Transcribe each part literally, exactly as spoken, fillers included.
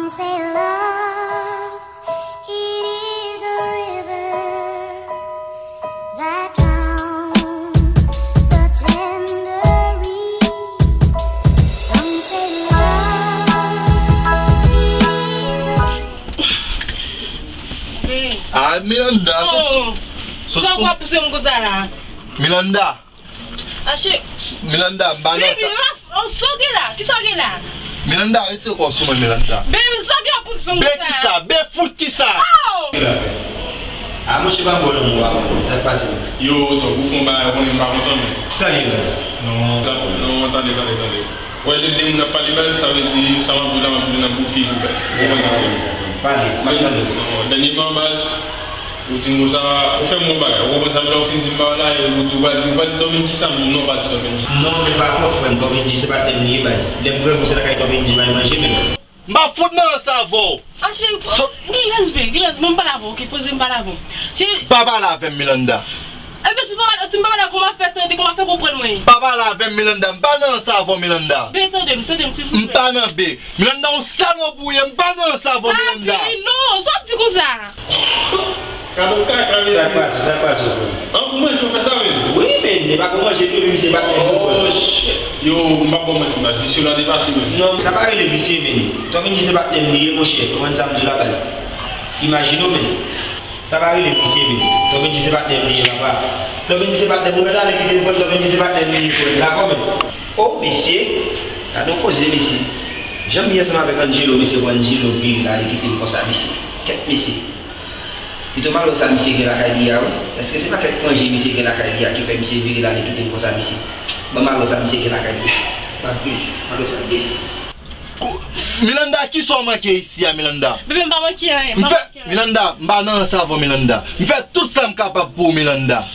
Some say love, it is a river that drowns the tender reed. Some say love, it is a... Ah, Miranda, sa, oh, sa, sa, w ap pouse m konsa la? Miranda. Ache. Miranda, m pa nan sa. Baby, sa w gen la? Kisa w gen la? Miranda, retire kò w sou mwen, Miranda. Baby, sa w gen pou sou mwen? Be kisa? Be fout kisa? Oh! A, monchè, pa m bò lanmou a, sa k pase? Yo, tonton, ou fè yon bagay, ou konnen m pa kontan, men. Sa ye, baz? Non, ta-, non, tande, tande, tande. Wè, lè de moun ap pale, baz, sa vle di, sa m ap di w la, m ap di w nan bout figi w, baz. Ou konprann? Pale, m ap tande w. Non, dènyèman, baz, ou di m konsa, ou fè m yon bagay. Ou konprann sa m vle, ou fin di m bagay la, e ou di, ou pa di, ou pa di Tòpendji sa, m di w non, ou pa di Tòpendji. Non, men pa kwè, frè m, Tòpendji se patnè m li ye, baz. Lè m pran pou se lakay Tòpendji, m al manje, men. M pa fout nan ranse avè w. Ah, cheri, gen respè, gen respè, men m pale avè w, oke? Poze, m pale avè w. Cheri. Pa pale avè m, Miranda. Ebyen, si m pa pale, si m pa pale, kòman w ap fè tande, kòman w ap fè konprann mwen? Pa pale avè m, Miranda. M pa nan ranse avè w, Miranda. Ben, tande m, tande m, silvouplè. M pa nan be. Miranda, yon salòp ou ye, m pa nan ranse avè w, Miranda. Papi, non, sa w ap di konsa? Gade yon kaka, mesye. Sa k pase, sa k pase, frè m? An, pou manje, w fè sa, men? Wi, men, e pa pou manje tou, li, misye pa t menm pou frè m. Oh, shit. Yo, m p ap ba w manti, baz, visye la depase, men. Non, sa pa rele visye, men. Tòpendji se patnè m li ye, monchè. Ou konprann sa m di w la, baz? Imajine w, men. Sa pa rele visye, men. Tòpendji se patnè m li ye, papa. Tòpendji se patnè m, ou mèt ale kite m, frè m, Tòpendji se patnè m li ye, frè m. Dakò, men. Oh, mesye. Gade yon koze, mesye. Jan m ye ansanm avèk Angelo, mesye, pou Angelo vire l ale kite m konsa, mesye. Kèt, mesye. Pito malwè sa misye gen lakay li a, wi. Èske se pa kèk manje misye gen lakay li a ki fè misye vire l ale kite m konsa, mesye? Ban m al wè sa misye gen lakay li a. M ap vini, m al wè sa l gen. Kou-, Miranda, kisa w manke isi a, Miranda? Bebe, m pa manke anyen, m pa manke anyen. Miranda, m pa nan ranse avè w, Miranda. M fè tout sa m kapab pou ou, Miranda.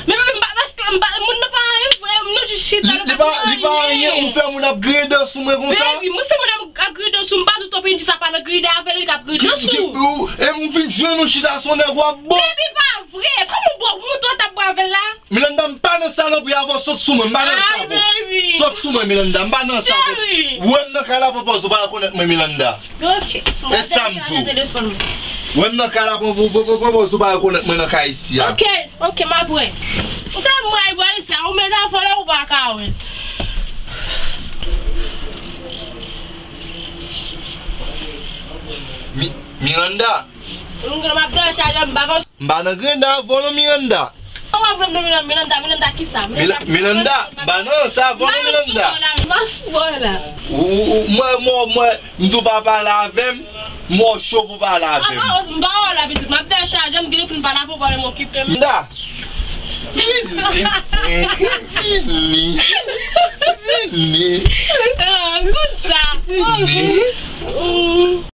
Men bebe, m pa, paske m pa, moun nan pa anyen vre, nou jis chita, n ap pale. Li pa anyen, ou fè moun ap griyen dan sou mwen konsa? Baby, mwen fè moun ap, ap griyen dan sou m, m pa di w Tòpendji sa pa nan griyen dan avè l, li k ap griyen dan sou ou. E m vin jwenn ou chita sou nèg w ap bon. Baby, pa vre, kòman w bon, kòman w t ap bon avè l la? Miranda, m pa nan salopri avè w, sot sou mwen, m pa nan sa avè w. Ay, baby. Sot sou mwen, Miranda, m pa nan sa avè w. Cheri. Ou wè m nan kay la, pran pòz ou pa rekonèt mwen, Miranda. Ok. E sa m di w. Ou wè m nan kay la, pran, pran, pran, pran pòz ou pa rekonèt mwen nan kay isi a. Ok, ok, m ap wè. Ou ta mwen bò isi a, ou mèt avè w la, ou pa ka wè. Mi-, Miranda. M ap dechaje, m pa konn. M pa nan griyen dan avè w non, Miranda. Ou ap vle m Miranda, Miranda, Miranda kisa? Miranda, Miranda, m pa nan sa avè w non, Miranda. M ap sou la, m ap sou la. Ou, ou, ou, mwen, mwen, mwen, m di w pa pale avè m, m wè w cho pou pale avè m. Ah, ah, m pa wè w la, pitit, m ap dechaje, m gen pou m pale avè w, pa menm okipe m. Miranda. Vini, vini, vini. Ah, konn sa. Vini. Oh.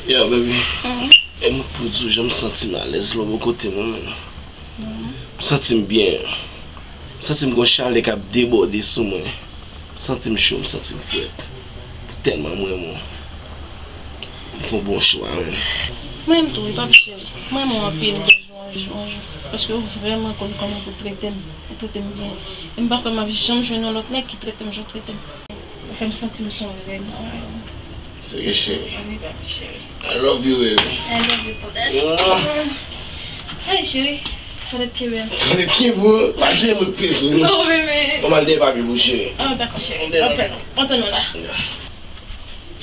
Yo, baby. Mm. E mwen pou di w, jan m santi m alèz lò bò kote mwen menm. Mm. M santi m byen. M santi m gon chalè k ap debòde sou mwen. M santi m cho, m santi m frèt. Tèlman m renmen w. M fè yon bon chwa, menm. Mwen menm tou, wi, papi cheri. Mwen renmen w anpil. Yon jou, yon jou. Paske ou vrèman konn kòman pou trete m. Ou trete m byen. E m pa kwè m ap janm jwenn yon lòt nèg ki trete m jan w trete m. Ou fè m santi m se yon rèn. Serye, cheri. Wi, papi cheri. I love you, baby. I love you too, daddy. Mwah. Hey, cheri. Padet kenbe m. Padet kenbe w. Pa di yon mo de plis, wi. Non, bebe. Mwen al dèyè papi pou cheri. Ah, dakò, cheri. Antann nou. Antann nou la.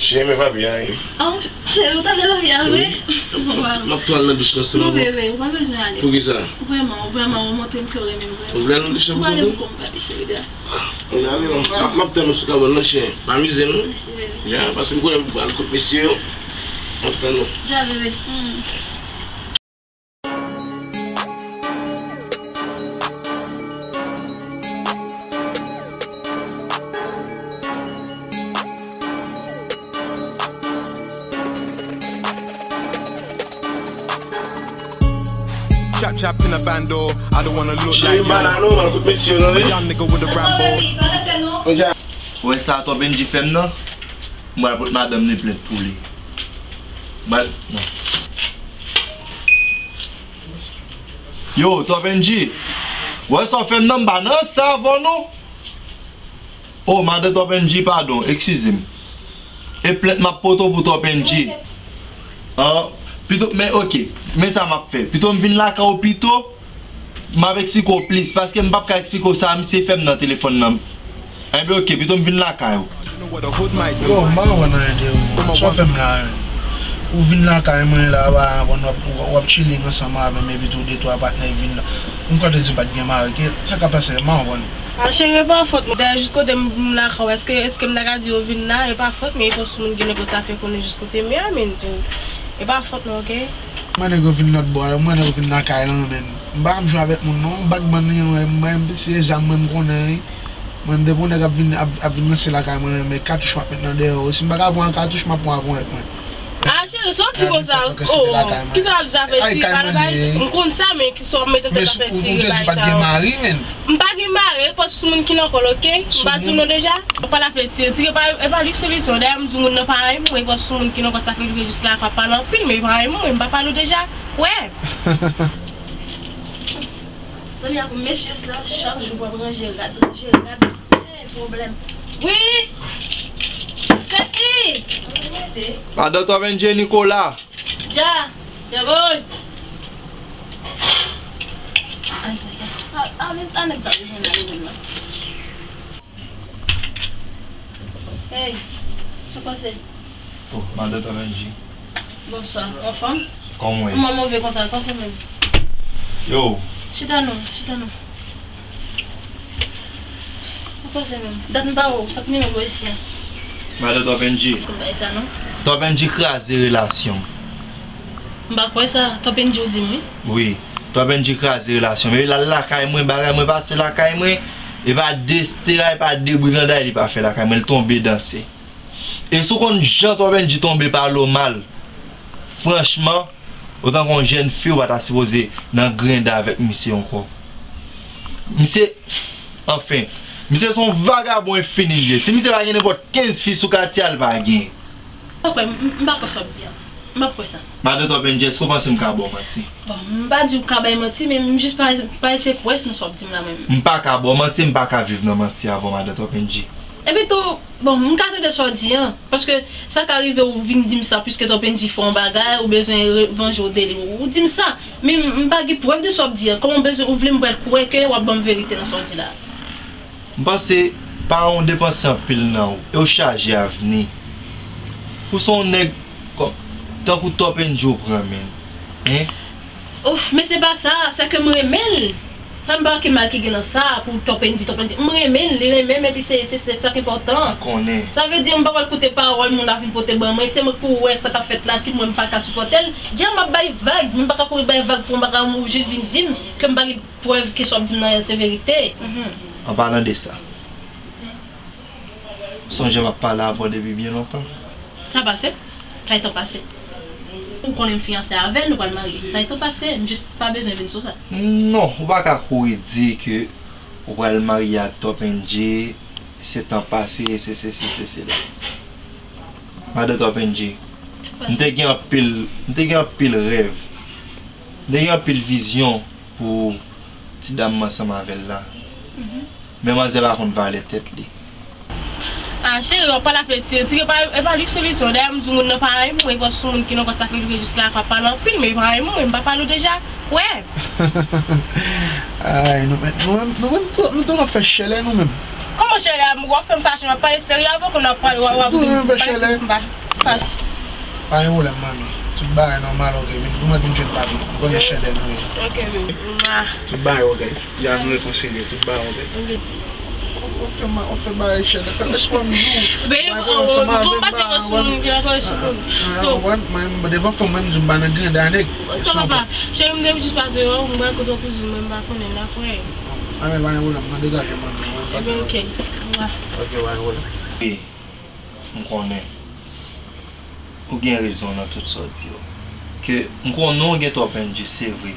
Cheri, men papi a, wi. Oh, cheri, ou tande papi a, vre? Wi. Bon, m ap tou al nan douch lan sèlman. Non, bebe, ou pa bezwen ale. Poukisa? Vrèman, vrèman, ou montre m ke w renmen m vrèman. Ou vle al nan douch lan pou konte? Ou ale pou kont papi cheri, dja. Ou ale non. M ap, m ap tann ou sou kabann nan, cheri. Pa mize nou. Mèsi, bebe. Dja, paske m konnen m pral kot mesye yo. M ap tann ou. Dja, bebe. Hmm. Trap in a bando, I don't wanna look like you. A young nigga with a Rambo. Ou wè sa Top N G fè m nan? M pral pot madanm li plent pou li. M pral, non. Yo, Top N G. Ou wè sa w fè m nan, m pa nan sa avè w non. Oh, madan Top N G, padon, eskize m. E plent m ap pote w pou Top N G. Ah, pito, men oke, men sa m ap fè. Pito m vin lakay ou pito, m ap eksplike w plis, paske m p ap ka eksplike w sa misye fè m nan telefòn nan. Enben oke, pito m vin lakay ou. Yo, m pa konprann anyen de ou. Sa w fè m la menm? Ou vin lakay mwen la, w ap, w ap, w ap chilling ansanm avè m, epi tou de twa patnè vin la. M konn te di w pa t gen mari, ke, sa k ap pase, m pa konprann. Ah, cheri, e pa fòt mwen. Dayè, jis kote m, m lakay ou, èske, èske m ta ka di yo vin la? E pa fòt mwen, e fòs moun ki nan kò sa fè konnen jis kote m ye a, men tou. E pa fòt mwen, oke? Mwen nèg yo vin lòt bò a, mwen nèg yo vin lakay lan, men. M pa konn jwe avèk moun, non. Bagman li, mwen, mwen, se zam mwen m konnen, wi. Mwen, depi yon nèg ap vin, ap, ap vin ranse lakay mwen, men katouch m ap met nan dèyè yo. Si m pa ka pran katouch, m ap pran avè yon nèg mwen. Ah, cheri, sa w ap di konsa? Oh, kisa w ap di zafè tire bagay? M konn sa, men kisa w ap mete tèt afè tire bagay sa yo? M pa gen mari, men. M pa gen mari, e pa sou moun ki nan kò l, oke? M pa di w non deja? Ou pa la fè tire. Tire pa, e pa li solisyon. Dayè, m di w moun nan pa renmen mwen, e pa sou moun ki nan kò sa fè li vle jis la, k ap pale anpil, men li pa renmen mwen, m pa pale w deja. Wè. Zanmi ak mesye sa, chak jou w ap ranje rad, ranje rad. Hey, pwoblèm. Wi! Se ki? Madan Top N G Nicolas. Dja, dja boy. Ay, ay, ay. A, a, men, a, nèg sa bezwen ale menm nan. Hey, sa pase? Oh, madan Top N G. Bonswa, anfòm? Kòman w ye? Kòman move konsa, pase menm? Yo. Chita non, chita non. Sa pase menm? Dat m pa wè w, sa premye mwen wè w isi a. Madan Top N G. Konn bagay sa non. Top N G kraze relasyon m. M pa kwè sa, Top N G w di m wi. Wi, Top N G kraze relasyon m. E l al lakay mwen, bagay mwen pase lakay mwen. E pa de stera, e pa de briganday li pa fè lakay mwen, li tonbe danse. E si w konn jan Top N G tonbe pale w mal, franchman, otan ke yon jèn fi, ou pa ta sipoze nan grenda avèk misye ankò. Misye, anfen, misye se yon vagabon enfini li ye. Si misye pa gen nenpòt kenz fi sou katye a, li pa gen. M pa kwè, m, m pa kwè sa w ap di a. M pa kwè sa. Madan Top N G, èske w panse m ka ba w manti? Bon, m pa di w ka bay manti, men m jis pa, pa eseye kwè nan sa w ap di m la menm. M pa ka ba w manti, m pa ka viv nan manti avè w, madan Top N G. Epi tou, bon, m ka tande sa w di an, paske sa ka rive ou vin di m sa, piske Top N G fè yon bagay, ou bezwen re-, vanje w de li, ou di m sa. Men m, m pa gen prèv de sa w ap di an. Kòman w bezwen, ou vle m pral kwè ke w ap ban m verite nan sa w di la? M panse paran w depanse anpil nan ou, e w chaje avni. Pou se yon nèg kòm, tankou Top N G w pran, men. Hein? Ouf, men se pa sa, se ke m renmen l. Sa m pa wè ki mal ki gen nan sa, pou Top N G, Top N G. M renmen l, li renmen m, epi se, se, se sa k enpòtan. M konnen. Sa vle di, m pa pral koute pawòl moun ap vin pote ban mwen, se mwen k pou wè sa k ap fèt la, si mwen m pa ka sipòte l. Dja m ap bay vag, men m pa ka kouri bay vag pou m pa ka ou jis vin di m ke m pa gen prèv ke sa w ap di m nan se verite. Mhm. An palan de sa, sonje m ap pale avè w depi byen lontan. Sa pase? Sa gentan pase. Ou konnen m fiyanse avè l, nou pral marye. Sa gentan pase, m jis pa bezwen vin sou sa. Non, ou pa ka kouri di ke ou pral marye ak Top N G, se tan pase, se, se, se, se, se la. Madan Top N G, m te gen anpil, m te gen anpil rèv. M te gen anpil vizyon pou ti dam m ansanm avè l la. Mhm. Men manzè pa konn valè tèt li. Ah, cheri, w ap pale afè tire. Tire pa, e pa li solisyon. Dayè, m di w moun nan pa renmen mwen, e pa sou moun ki nan kò sa fè li vle jis la, k ap pale anpil, men li pa renmen mwen, m pa pale w deja. Wè. Ay, nou menm, nou menm, nou menm, nou, nou ap fè chèlè nou menm. Kòman chèlè a, w ap fè m fache, m ap pale serye avè w, kounye a w ap pale, w ap, w ap di m pa, m pa fache. Pa gen pwoblèm, manmi. Tout bagay nòmal, oke. Vin, nou mèt vin jwenn papi. Ou konnen chèlè nou ye. Oke, baby. Mwa. Tout bagay, oke. Dja nou rekonsilye, tout bagay, oke. Oke. W ap fè ma-, w ap fè bagay chèlè. Fè m espwa m di w. Baby, oh, m pa di w sou moun ki nan kò sou moun. Ah, ah, ah, mwen, mwen, devan fanm mwen, m di w m pa nan granda nèg. Sa va pa. Cheri, m te jis pase wè w, m pral kote yon kouzin mwen, m pa konnen, n a kwè. Ah, men pa gen pwoblèm, mwen degaje mwen. Ebyen, oke. Mwa. Oke, pa gen pwoblèm. M konnen ou gen rezon nan tout sa w di yo. Ke m konnen w gen Top N G, se vre.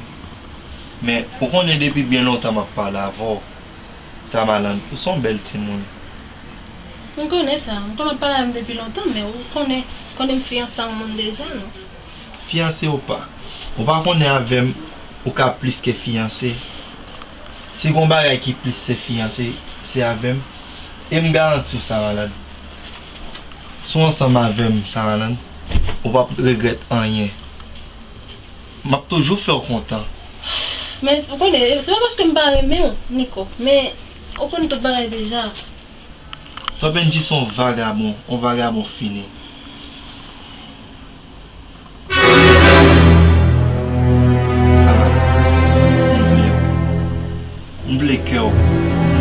Men, ou konnen depi byen lontan m ap pale avè w. Samaland, ou se yon bèl timoun. M konnen sa. M konnen w ap pale avè m depi lontan, men ou konnen, konnen m fiyanse a yon moun deja, non? Fiyanse ou pa. Ou pa konnen avè m, ou ka plis ke fiyanse. Si gon bagay ki plis se fiyanse, se avè m. E m garanti w, Samaland, si w ansanm avè m, Samaland, ou p ap regrèt anyen. M ap toujou fè w kontan. Men ou konnen, se pa paske m pa renmen w, Niko, men ou konn tout bagay deja. Top N G se yon vagabon, yon vagabon fini. Samaland, m vle w. M vle kè w.